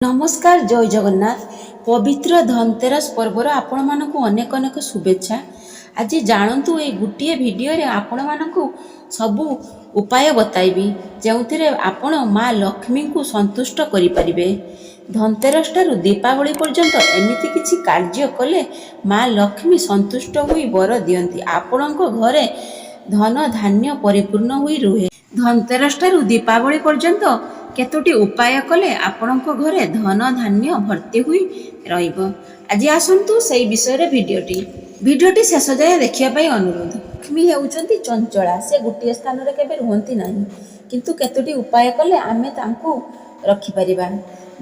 ନମସ୍କାର, ଜୟ ଜଗନ୍ନାଥ। ପବିତ୍ର ଧନତେରସ ପର୍ବର ଆପଣମାନଙ୍କୁ ଅନେକ ଅନେକ ଶୁଭେଚ୍ଛା। ଆଜି ଜାଣନ୍ତୁ, ଏଇ ଗୋଟିଏ ଭିଡ଼ିଓରେ ଆପଣମାନଙ୍କୁ ସବୁ ଉପାୟ ବତାଇବି, ଯେଉଁଥିରେ ଆପଣ ମା ଲକ୍ଷ୍ମୀଙ୍କୁ ସନ୍ତୁଷ୍ଟ କରିପାରିବେ। ଧନତେରସ ଠାରୁ ଦୀପାବଳି ପର୍ଯ୍ୟନ୍ତ ଏମିତି କିଛି କାର୍ଯ୍ୟ କଲେ ମା ଲକ୍ଷ୍ମୀ ସନ୍ତୁଷ୍ଟ ହୋଇ ବର ଦିଅନ୍ତି, ଆପଣଙ୍କ ଘରେ ଧନ ଧାନ୍ୟ ପରିପୂର୍ଣ୍ଣ ହୋଇ ରୁହେ। ଧନତେରସ ଠାରୁ ଦୀପାବଳି ପର୍ଯ୍ୟନ୍ତ କେତୋଟି ଉପାୟ କଲେ ଆପଣଙ୍କ ଘରେ ଧନ ଧାନ୍ୟ ଭର୍ତ୍ତି ହୋଇ ରହିବ, ଆଜି ଆସନ୍ତୁ ସେଇ ବିଷୟରେ ଭିଡ଼ିଓଟି ଶେଷ ଯାଏ ଦେଖିବା ପାଇଁ ଅନୁରୋଧ। ଲକ୍ଷ୍ମୀ ହେଉଛନ୍ତି ଚଞ୍ଚଳା, ସେ ଗୋଟିଏ ସ୍ଥାନରେ କେବେ ରୁହନ୍ତି ନାହିଁ। କିନ୍ତୁ କେତୋଟି ଉପାୟ କଲେ ଆମେ ତାଙ୍କୁ ରଖିପାରିବା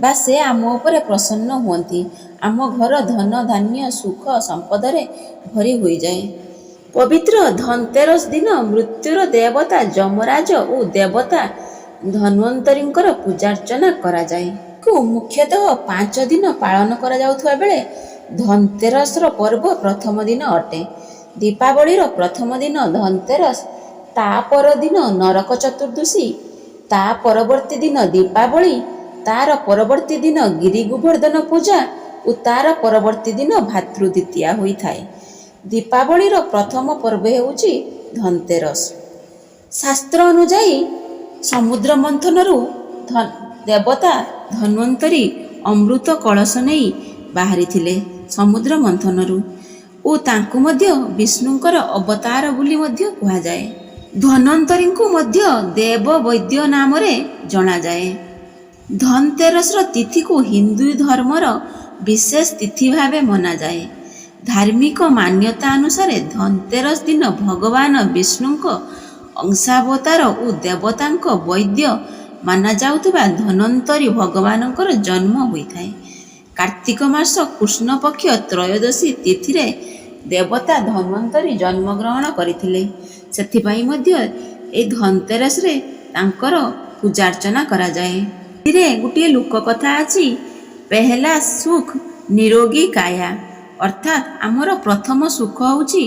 ବା ସେ ଆମ ଉପରେ ପ୍ରସନ୍ନ ହୁଅନ୍ତି, ଆମ ଘର ଧନ ଧାନ୍ୟ ସୁଖ ସମ୍ପଦରେ ଭରି ହୋଇଯାଏ। ପବିତ୍ର ଧନତେରସ ଦିନ ମୃତ୍ୟୁର ଦେବତା ଯମରାଜ ଓ ଦେବତା ଧନ୍ୱନ୍ତରୀଙ୍କର ପୂଜାର୍ଚ୍ଚନା କରାଯାଏ। କୁ ମୁଖ୍ୟତଃ 5 ଦିନ ପାଳନ କରାଯାଉଥିବା ବେଳେ ଧନତେରସର ପର୍ବ ପ୍ରଥମ ଦିନ ଅଟେ। ଦୀପାବଳିର ପ୍ରଥମ ଦିନ ଧନତେରସ, ତା ପରଦିନ ନରକ ଚତୁର୍ଦ୍ଦଶୀ, ତା ପରବର୍ତ୍ତୀ ଦିନ ଦୀପାବଳି, ତାର ପରବର୍ତ୍ତୀ ଦିନ ଗିରି ଗୋବର୍ଦ୍ଧନ ପୂଜା ଓ ତାର ପରବର୍ତ୍ତୀ ଦିନ ଭାତୃଦ୍ୱିତୀୟା ହୋଇଥାଏ। ଦୀପାବଳିର ପ୍ରଥମ ପର୍ବ ହେଉଛି ଧନତେରସ। ଶାସ୍ତ୍ର ଅନୁଯାୟୀ, ସମୁଦ୍ର ମନ୍ଥନରୁ ଦେବତା ଧନ୍ୱନ୍ତରୀ ଅମୃତ କଳସ ନେଇ ବାହାରିଥିଲେ ସମୁଦ୍ର ମନ୍ଥନରୁ ଓ ତାଙ୍କୁ ମଧ୍ୟ ବିଷ୍ଣୁଙ୍କର ଅବତାର ବୋଲି ମଧ୍ୟ କୁହାଯାଏ। ଧନ୍ୱନ୍ତରୀଙ୍କୁ ମଧ୍ୟ ଦେବ ବୈଦ୍ୟ ନାମରେ ଜଣାଯାଏ। ଧନତେରସର ତିଥିକୁ ହିନ୍ଦୁ ଧର୍ମର ବିଶେଷ ତିଥି ଭାବେ ମନାଯାଏ। ଧାର୍ମିକ ମାନ୍ୟତା ଅନୁସାରେ, ଧନତେରସ ଦିନ ଭଗବାନ ବିଷ୍ଣୁଙ୍କ ଅଂଶାବତାର ଓ ଦେବତାଙ୍କ ବୈଦ୍ୟ ମାନାଯାଉଥିବା ଧନ୍ୱନ୍ତରୀ ଭଗବାନଙ୍କର ଜନ୍ମ ହୋଇଥାଏ। କାର୍ତ୍ତିକ ମାସ କୃଷ୍ଣପକ୍ଷ ତ୍ରୟୋଦଶୀ ତିଥିରେ ଦେବତା ଧନ୍ୱନ୍ତରୀ ଜନ୍ମଗ୍ରହଣ କରିଥିଲେ। ସେଥିପାଇଁ ମଧ୍ୟ ଏଇ ଧନତେରସରେ ତାଙ୍କର ପୂଜାର୍ଚ୍ଚନା କରାଯାଏ। ଏଥିରେ ଗୋଟିଏ ଲୋକ କଥା ଅଛି, "ପେହେଲା ସୁଖ ନିରୋଗୀ କାୟା"। ଅର୍ଥାତ୍ ଆମର ପ୍ରଥମ ସୁଖ ହେଉଛି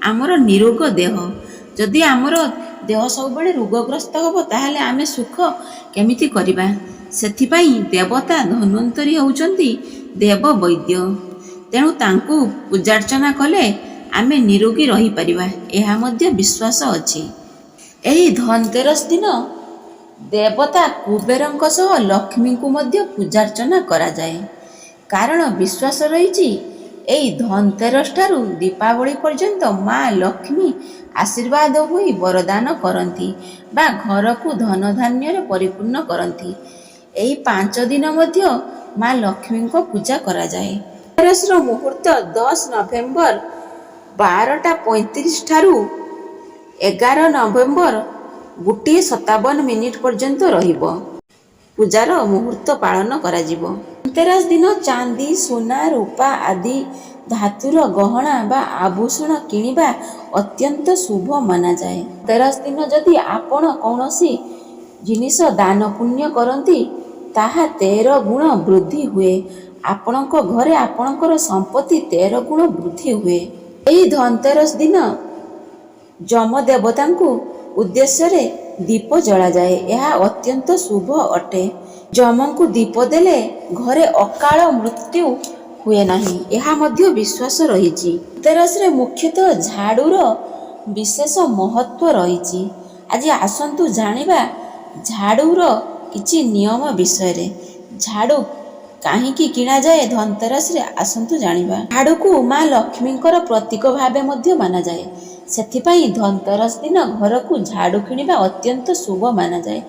ଆମର ନିରୋଗ ଦେହ। ଯଦି ଆମର ଦେହ ସବୁବେଳେ ରୋଗଗ୍ରସ୍ତ ହେବ, ତାହେଲେ ଆମେ ସୁଖ କେମିତି କରିବା? ସେଥିପାଇଁ ଦେବତା ଧନ୍ୱନ୍ତରୀ ହେଉଛନ୍ତି ଦେବ ବୈଦ୍ୟ। ତେଣୁ ତାଙ୍କୁ ପୂଜାର୍ଚ୍ଚନା କଲେ ଆମେ ନିରୋଗୀ ରହିପାରିବା, ଏହା ମଧ୍ୟ ବିଶ୍ୱାସ ଅଛି। ଏହି ଧନତେରସ ଦିନ ଦେବତା କୁବେରଙ୍କ ସହ ଲକ୍ଷ୍ମୀଙ୍କୁ ମଧ୍ୟ ପୂଜାର୍ଚ୍ଚନା କରାଯାଏ। କାରଣ ବିଶ୍ୱାସ ରହିଛି, ଏହି ଧନତେରସ ଠାରୁ ଦୀପାବଳି ପର୍ଯ୍ୟନ୍ତ ମା ଲକ୍ଷ୍ମୀ ଆଶୀର୍ବାଦ ହୋଇ ବରଦାନ କରନ୍ତି ବା ଘରକୁ ଧନଧାନ୍ୟରେ ପରିପୂର୍ଣ୍ଣ କରନ୍ତି। ଏହି 5 ଦିନ ମଧ୍ୟ ମା ଲକ୍ଷ୍ମୀଙ୍କ ପୂଜା କରାଯାଏ। ଧନତେରସର ମୁହୂର୍ତ୍ତ 10 ନଭେମ୍ବର 12ଟା 35 ଠାରୁ 11 ନଭେମ୍ବର 1 57 ମିନିଟ୍ ପର୍ଯ୍ୟନ୍ତ ରହିବ। ପୂଜାର ମୁହୂର୍ତ୍ତ ପାଳନ କରାଯିବ। ଧନତେରସ ଦିନ ଚାନ୍ଦି, ସୁନା, ରୂପା ଆଦି ଧାତୁର ଗହଣା ବା ଆଭୂଷଣ କିଣିବା ଅତ୍ୟନ୍ତ ଶୁଭ ମନାଯାଏ। ଧନତେରସ ଦିନ ଯଦି ଆପଣ କୌଣସି ଜିନିଷ ଦାନ ପୁଣ୍ୟ କରନ୍ତି, ତାହା 13 ଗୁଣ ବୃଦ୍ଧି ହୁଏ। ଆପଣଙ୍କ ଘରେ ଆପଣଙ୍କର ସମ୍ପତ୍ତି 13 ଗୁଣ ବୃଦ୍ଧି ହୁଏ। ଏହି ଧନତେରସ ଦିନ ଯମ ଦେବତାଙ୍କୁ ଉଦ୍ଦେଶ୍ୟରେ ଦୀପ ଜଳାଯାଏ। ଏହା ଅତ୍ୟନ୍ତ ଶୁଭ ଅଟେ। ଯମଙ୍କୁ ଦୀପ ଦେଲେ ଘରେ ଅକାଳ ମୃତ୍ୟୁ ହୁଏ ନାହିଁ, ଏହା ମଧ୍ୟ ବିଶ୍ୱାସ ରହିଛି। ଧନତେରସରେ ମୁଖ୍ୟତଃ ଝାଡ଼ୁର ବିଶେଷ ମହତ୍ଵ ରହିଛି। ଆଜି ଆସନ୍ତୁ ଜାଣିବା ଝାଡ଼ୁର କିଛି ନିୟମ ବିଷୟରେ। ଝାଡ଼ୁ କାହିଁକି କିଣାଯାଏ ଧନତେରସରେ, ଆସନ୍ତୁ ଜାଣିବା। ଝାଡ଼ୁକୁ ମା ଲକ୍ଷ୍ମୀଙ୍କର ପ୍ରତୀକ ଭାବେ ମଧ୍ୟ ମାନାଯାଏ। ସେଥିପାଇଁ ଧନତେରସ ଦିନ ଘରକୁ ଝାଡ଼ୁ କିଣିବା ଅତ୍ୟନ୍ତ ଶୁଭ ମାନାଯାଏ।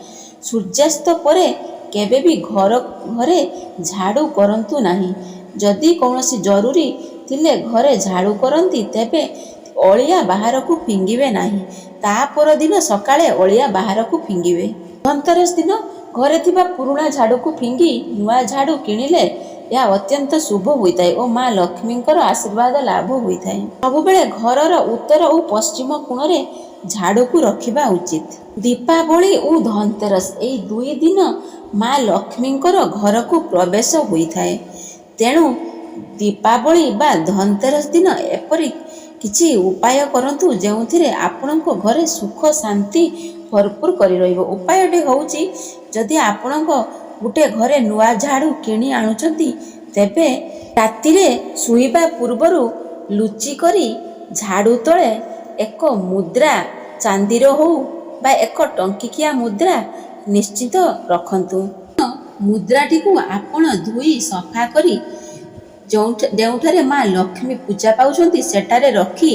ସୂର୍ଯ୍ୟାସ୍ତ ପରେ କେବେ ବି ଘରେ ଝାଡ଼ୁ କରନ୍ତୁ ନାହିଁ। ଯଦି କୌଣସି ଜରୁରୀ ଥିଲେ ଘରେ ଝାଡ଼ୁ କରନ୍ତି, ତେବେ ଅଳିଆ ବାହାରକୁ ଫିଙ୍ଗିବେ ନାହିଁ। ତା ପରଦିନ ସକାଳେ ଅଳିଆ ବାହାରକୁ ଫିଙ୍ଗିବେ। ଧନତେରସ ଦିନ ଘରେ ଥିବା ପୁରୁଣା ଝାଡ଼ୁକୁ ଫିଙ୍ଗି ନୂଆ ଝାଡ଼ୁ କିଣିଲେ ଏହା ଅତ୍ୟନ୍ତ ଶୁଭ ହୋଇଥାଏ ଓ ମା ଲକ୍ଷ୍ମୀଙ୍କର ଆଶୀର୍ବାଦ ଲାଭ ହୋଇଥାଏ। ସବୁବେଳେ ଘରର ଉତ୍ତର ଓ ପଶ୍ଚିମ କୋଣରେ ଝାଡ଼ୁକୁ ରଖିବା ଉଚିତ। ଦୀପାବଳି ଓ ଧନତେରସ, ଏହି 2 ଦିନ ମା ଲକ୍ଷ୍ମୀଙ୍କର ଘରକୁ ପ୍ରବେଶ ହୋଇଥାଏ। ତେଣୁ ଦୀପାବଳି ବା ଧନତେରସ ଦିନ ଏପରି କିଛି ଉପାୟ କରନ୍ତୁ, ଯେଉଁଥିରେ ଆପଣଙ୍କ ଘରେ ସୁଖ ଶାନ୍ତି ଭରପୁର କରି ରହିବ। ଉପାୟଟି ହେଉଛି, ଯଦି ଆପଣଙ୍କ ଗୋଟେ ଘରେ ନୂଆ ଝାଡ଼ୁ କିଣି ଆଣୁଛନ୍ତି, ତେବେ ରାତିରେ ଶୋଇବା ପୂର୍ବରୁ ଲୁଚି କରି ଝାଡ଼ୁ ତଳେ ଏକ ମୁଦ୍ରା, ଚାନ୍ଦିର ହେଉ ବା ଏକ ଟଙ୍କିକିଆ ମୁଦ୍ରା ନିଶ୍ଚିତ ରଖନ୍ତୁ। ମୁଦ୍ରାଟିକୁ ଆପଣ ଧୋଇ ସଫା କରି ଯେଉଁଠାରେ ମା ଲକ୍ଷ୍ମୀ ପୂଜା ପାଉଛନ୍ତି ସେଠାରେ ରଖି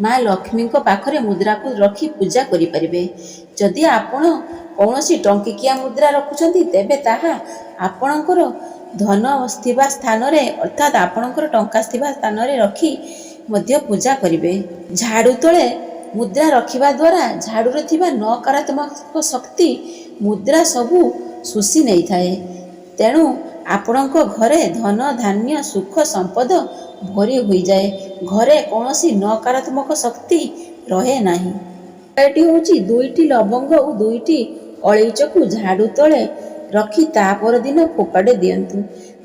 ମା ଲକ୍ଷ୍ମୀଙ୍କ ପାଖରେ ମୁଦ୍ରାକୁ ରଖି ପୂଜା କରିପାରିବେ। ଯଦି ଆପଣ କୌଣସି ଟଙ୍କିକିଆ ମୁଦ୍ରା ରଖୁଛନ୍ତି, ତେବେ ତାହା ଆପଣଙ୍କର ଧନ ଥିବା ସ୍ଥାନରେ, ଅର୍ଥାତ୍ ଆପଣଙ୍କର ଟଙ୍କା ଥିବା ସ୍ଥାନରେ ରଖି ମଧ୍ୟ ପୂଜା କରିବେ। ଝାଡ଼ୁ ତଳେ ମୁଦ୍ରା ରଖିବା ଦ୍ୱାରା ଝାଡ଼ୁରେ ଥିବା ନକାରାତ୍ମକ ଶକ୍ତି ମୁଦ୍ରା ସବୁ ଶୋଷି ନେଇଥାଏ। ତେଣୁ ଆପଣଙ୍କ ଘରେ ଧନ ଧାନ୍ୟ ସୁଖ ସମ୍ପଦ ଭରି ହୋଇଯାଏ। ଘରେ କୌଣସି ନକାରାତ୍ମକ ଶକ୍ତି ରହେ ନାହିଁ। ଏଟି ହେଉଛି 2ଟି ଲବଙ୍ଗ ଓ 2ଟି ଅଳେଇଚକୁ ଝାଡ଼ୁ ତଳେ ରଖି ତା ପରଦିନ ଫୋପାଡ଼ି ଦିଅନ୍ତୁ।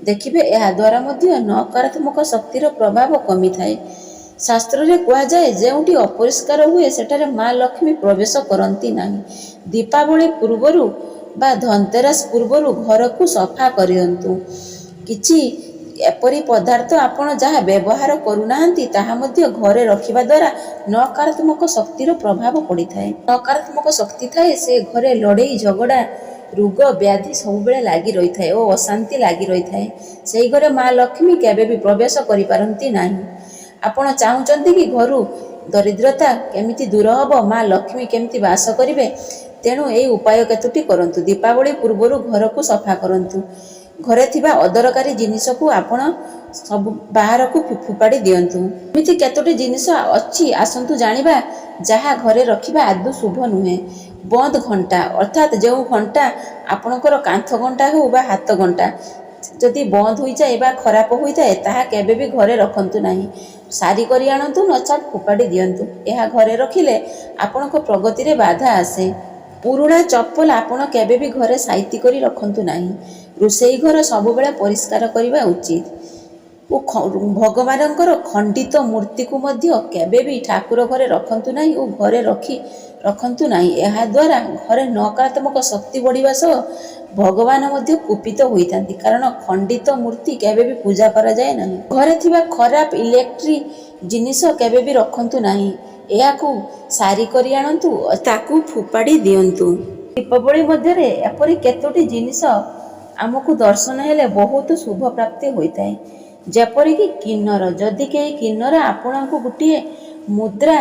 ଦେଖିବେ, ଏହାଦ୍ୱାରା ମଧ୍ୟ ନକାରାତ୍ମକ ଶକ୍ତିର ପ୍ରଭାବ କମିଥାଏ। ଶାସ୍ତ୍ରରେ କୁହାଯାଏ, ଯେଉଁଠି ଅପରିଷ୍କାର ହୁଏ ସେଠାରେ ମା ଲକ୍ଷ୍ମୀ ପ୍ରବେଶ କରନ୍ତି ନାହିଁ। ଦୀପାବଳି ପୂର୍ବରୁ ବା ଧନତେରସ ପୂର୍ବରୁ ଘରକୁ ସଫା କରନ୍ତୁ। କିଛି ଏପରି ପଦାର୍ଥ ଆପଣ ଯାହା ବ୍ୟବହାର କରୁନାହାନ୍ତି, ତାହା ମଧ୍ୟ ଘରେ ରଖିବା ଦ୍ୱାରା ନକାରାତ୍ମକ ଶକ୍ତିର ପ୍ରଭାବ ପଡ଼ିଥାଏ। ନକାରାତ୍ମକ ଶକ୍ତି ଥାଏ, ସେ ଘରେ ଲଢ଼େଇ ଝଗଡ଼ା, ରୋଗ ବ୍ୟାଧି ସବୁବେଳେ ଲାଗି ରହିଥାଏ ଓ ଅଶାନ୍ତି ଲାଗି ରହିଥାଏ। ସେହି ଘରେ ମା ଲକ୍ଷ୍ମୀ କେବେ ବି ପ୍ରବେଶ କରିପାରନ୍ତି ନାହିଁ। ଆପଣ ଚାହୁଁଛନ୍ତି କି ଘରୁ ଦରିଦ୍ରତା କେମିତି ଦୂର ହେବ, ମା ଲକ୍ଷ୍ମୀ କେମିତି ବାସ କରିବେ, ତେଣୁ ଏହି ଉପାୟ କେତୋଟି କରନ୍ତୁ। ଦୀପାବଳି ପୂର୍ବରୁ ଘରକୁ ସଫା କରନ୍ତୁ। ଘରେ ଥିବା ଅଦରକାରୀ ଜିନିଷକୁ ଆପଣ ସବୁ ବାହାରକୁ ଫୋପାଡ଼ି ଦିଅନ୍ତୁ। ଏମିତି କେତୋଟି ଜିନିଷ ଅଛି, ଆସନ୍ତୁ ଜାଣିବା, ଯାହା ଘରେ ରଖିବା ଆଦୌ ଶୁଭ ନୁହେଁ। ବନ୍ଦ ଘଣ୍ଟା, ଅର୍ଥାତ୍ ଯେଉଁ ଘଣ୍ଟା ଆପଣଙ୍କର କାନ୍ଥ ଘଣ୍ଟା ହେଉ ବା ହାତ ଘଣ୍ଟା, ଯଦି ବନ୍ଦ ହୋଇଯାଏ ବା ଖରାପ ହୋଇଥାଏ, ତାହା କେବେ ବି ଘରେ ରଖନ୍ତୁ ନାହିଁ। ସାରି କରି ଆଣନ୍ତୁ, ନଚେତ୍ ଫୋପାଡ଼ି ଦିଅନ୍ତୁ। ଏହା ଘରେ ରଖିଲେ ଆପଣଙ୍କ ପ୍ରଗତିରେ ବାଧା ଆସେ। ପୁରୁଣା ଚପଲ ଆପଣ କେବେ ବି ଘରେ ସାଇତି କରି ରଖନ୍ତୁ ନାହିଁ। ରୋଷେଇ ଘର ସବୁବେଳେ ପରିଷ୍କାର କରିବା ଉଚିତ ଓ ଭଗବାନଙ୍କର ଖଣ୍ଡିତ ମୂର୍ତ୍ତିକୁ ମଧ୍ୟ କେବେ ବି ଠାକୁର ଘରେ ରଖନ୍ତୁ ନାହିଁ ଓ ଘରେ ରଖନ୍ତୁ ନାହିଁ। ଏହାଦ୍ୱାରା ଘରେ ନକାରାତ୍ମକ ଶକ୍ତି ବଢ଼ିବା ସହ ଭଗବାନ ମଧ୍ୟ କୁପିତ ହୋଇଥାନ୍ତି, କାରଣ ଖଣ୍ଡିତ ମୂର୍ତ୍ତି କେବେ ବି ପୂଜା କରାଯାଏ ନାହିଁ। ଘରେ ଥିବା ଖରାପ ଇଲେକ୍ଟ୍ରିକ୍ ଜିନିଷ କେବେ ବି ରଖନ୍ତୁ ନାହିଁ। ଏହାକୁ ସାରି କରି ଆଣନ୍ତୁ, ତାକୁ ଫୋପାଡ଼ି ଦିଅନ୍ତୁ। ଦୀପାବଳି ମଧ୍ୟରେ ଏପରି କେତୋଟି ଜିନିଷ ଆମକୁ ଦର୍ଶନ ହେଲେ ବହୁତ ଶୁଭ ପ୍ରାପ୍ତି ହୋଇଥାଏ, ଯେପରିକି କିନ୍ନର। ଯଦି କେହି କିନ୍ନର ଆପଣଙ୍କୁ ଗୋଟିଏ ମୁଦ୍ରା,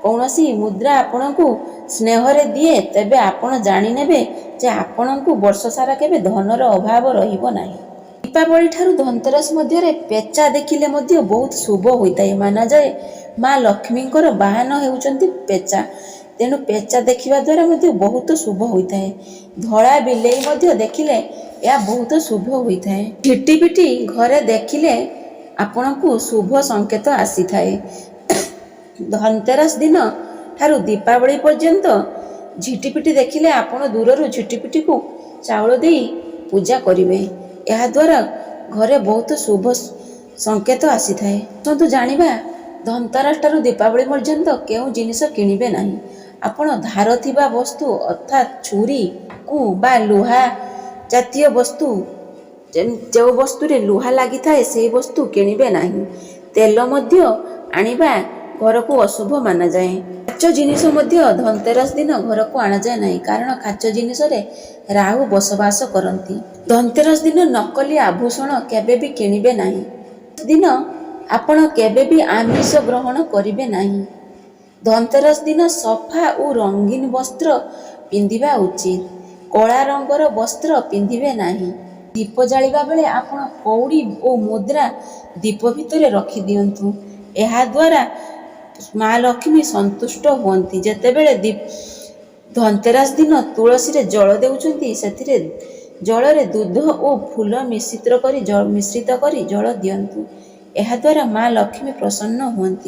କୌଣସି ମୁଦ୍ରା ଆପଣଙ୍କୁ ସ୍ନେହରେ ଦିଏ, ତେବେ ଆପଣ ଜାଣିନେବେ ଯେ ଆପଣଙ୍କୁ ବର୍ଷ ସାରା କେବେ ଧନର ଅଭାବ ରହିବ ନାହିଁ। ଦୀପାବଳି ଠାରୁ ଧନତେରସ ମଧ୍ୟରେ ପେଚା ଦେଖିଲେ ମଧ୍ୟ ବହୁତ ଶୁଭ ହୋଇଥାଏ। ମାନାଯାଏ ମା ଲକ୍ଷ୍ମୀଙ୍କର ବାହନ ହେଉଛନ୍ତି ପେଚା। ତେଣୁ ପେଚା ଦେଖିବା ଦ୍ୱାରା ମଧ୍ୟ ବହୁତ ଶୁଭ ହୋଇଥାଏ। ଧଳା ବିଲେଇ ମଧ୍ୟ ଦେଖିଲେ ଏହା ବହୁତ ଶୁଭ ହୋଇଥାଏ। ଝିଟିପିଟି ଘରେ ଦେଖିଲେ ଆପଣଙ୍କୁ ଶୁଭ ସଂକେତ ଆସିଥାଏ। ଧନତେରସ ଦିନ ଠାରୁ ଦୀପାବଳି ପର୍ଯ୍ୟନ୍ତ ଝିଟିପିଟି ଦେଖିଲେ ଆପଣ ଦୂରରୁ ଝିଟିପିଟିକୁ ଚାଉଳ ଦେଇ ପୂଜା କରିବେ। ଏହାଦ୍ୱାରା ଘରେ ବହୁତ ଶୁଭ ସଂକେତ ଆସିଥାଏ। ଆସନ୍ତୁ ଜାଣିବା, ଧନତେରସ ଠାରୁ ଦୀପାବଳି ପର୍ଯ୍ୟନ୍ତ କେଉଁ ଜିନିଷ କିଣିବେ ନାହିଁ। ଆପଣ ଧାର ଥିବା ବସ୍ତୁ, ଅର୍ଥାତ୍ ଛୁରୀକୁ ବା ଲୁହା ଜାତୀୟ ବସ୍ତୁ, ଯେଉଁ ବସ୍ତୁରେ ଲୁହା ଲାଗିଥାଏ ସେହି ବସ୍ତୁ କିଣିବେ ନାହିଁ। ତେଲ ମଧ୍ୟ ଆଣିବା ଘରକୁ ଅଶୁଭ ମାନାଯାଏ। କାଚ ଜିନିଷ ମଧ୍ୟ ଧନତେରସ ଦିନ ଘରକୁ ଅଣାଯାଏ ନାହିଁ, କାରଣ କାଚ ଜିନିଷରେ ରାହୁ ବସବାସ କରନ୍ତି। ଧନତେରସ ଦିନ ନକଲି ଆଭୂଷଣ କେବେ ବି କିଣିବେ ନାହିଁ। ଦିନ ଆପଣ କେବେ ବି ଆମିଷ ଗ୍ରହଣ କରିବେ ନାହିଁ। ଧନତେରସ ଦିନ ସଫା ଓ ରଙ୍ଗୀନ ବସ୍ତ୍ର ପିନ୍ଧିବା ଉଚିତ। କଳା ରଙ୍ଗର ବସ୍ତ୍ର ପିନ୍ଧିବେ ନାହିଁ। ଦୀପ ଜାଳିବା ବେଳେ ଆପଣ କଉଡ଼ି ଓ ମୁଦ୍ରା ଦୀପ ଭିତରେ ରଖିଦିଅନ୍ତୁ। ଏହାଦ୍ୱାରା ମା ଲକ୍ଷ୍ମୀ ସନ୍ତୁଷ୍ଟ ହୁଅନ୍ତି। ଯେତେବେଳେ ଧନତେରସ ଦିନ ତୁଳସୀରେ ଜଳ ଦେଉଛନ୍ତି, ସେଥିରେ ଜଳରେ ଦୁଧ ଓ ଫୁଲ ମିଶ୍ରିତ କରି ଜଳ ଦିଅନ୍ତୁ। ଏହାଦ୍ୱାରା ମା ଲକ୍ଷ୍ମୀ ପ୍ରସନ୍ନ ହୁଅନ୍ତି।